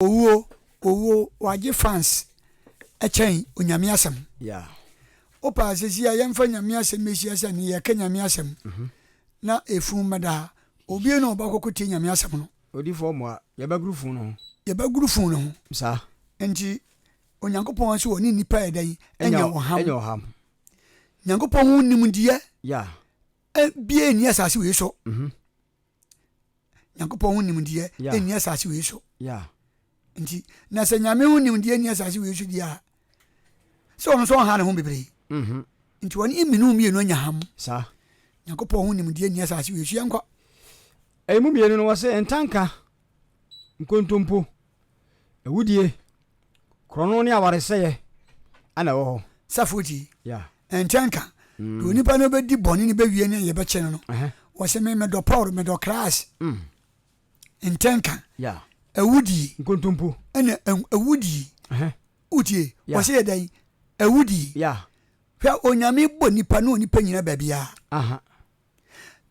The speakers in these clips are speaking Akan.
Owuo owuo wagye fans kyɛn Onyame asɛm. Wopɛ a sɛsi a yɛmfa Nyame asɛm bɛhyia sɛ ne yɛka Nyame asɛm na efun mmɛda ha. Obie na ɔba kɔkɔ tie Nyame asɛm no. Odifoɔ mmoa, yɛbɛgoro fun no ho. Yɛbɛgoro fun no ho. Saa. Nti Onyankopɔn nso ɔne nnipa yɛ dɛn? Anya ɔham. Anya ɔham. Nyankopɔn ho nimdeɛ bie nni asase wei so. Nyankopɔn ho nimdeɛ nni asase wei so. Nti na sɛ Nyame ho nimdeɛ nni asase wei so deɛ a, sɛ ɔno nso ɔnha ne ho bebree. Nti ɔne mmienu mmienu anya ham. Saa. Nyankopɔn ho nimdeɛ nni asase wei so. Yɛnkɔ. Ɛyi mu mmienu no wɔ se ntanka, nkontompo, awudie, korɔno ne awaresɛeɛ na ɛwɔ hɔ. Safoɔ tie. Nkyɛnka, deɛ onipa no bɛdi bɔne no bɛwie ne yɛbɛkye no no, wɔse me medɔ Paul, medɔ Christ. Nkyɛnka, awudie. Nkontompo. Ɛna awudie. Wotie? Wɔse yɛ dɛn? Awudie. Hwɛ, Onyame bɔ nipa ne onipa nyina baabiara.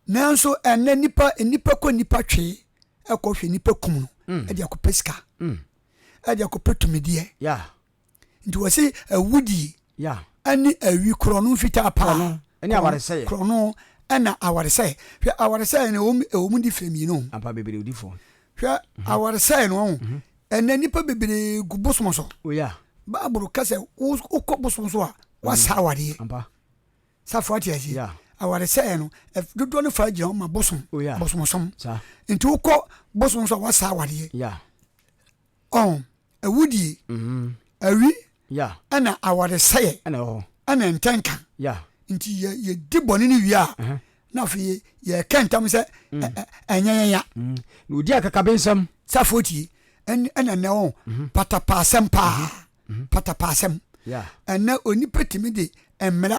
Nanso ɛnnɛ nipa nnipa kɔ nipa twee ɛkɔ hwɛ nipa kum no ɛde akɔpɛ sika ɛde akɔpɛ tumideɛ. Nti wɔse awudie ɛne awi korɔno mfitaa paa ɛne awaresɛeɛ. Korɔno ɛna awaresɛeɛ. Hwɛ awaresɛeɛ no ɛwɔ mu di frɛ mmienu. Ampa bebree odi fɔ. Hwɛ awaresɛeɛ no ɔho ɛnɛ nipa bebree gu bosom so. Oh yeah. Bible ka sɛ wokɔ bosom so a wasa awareɛ. Ampa. Safo ate aseɛ? Yeah. Awaresɛeɛ no dodoɔ no fa gyina hɔ ma bosom. Oh yeah. Bosomsom. Saa. Nti wokɔ bosom so a wasa awareɛ. Yeah. Ɔn awudie, awi, ɛna awaresɛeɛ, ɛna ntɛnka. Nti yɛ yɛdi bɔne no wie a, na afei yɛka ntam sɛ ɛnyɛ yɛn ya. Na odi akakabensɛm. Safoɔ tie, ɛna nnɛ wɔn patapaasɛm paa, patapaasɛm. Ɛnɛ onipa tumi de mmara.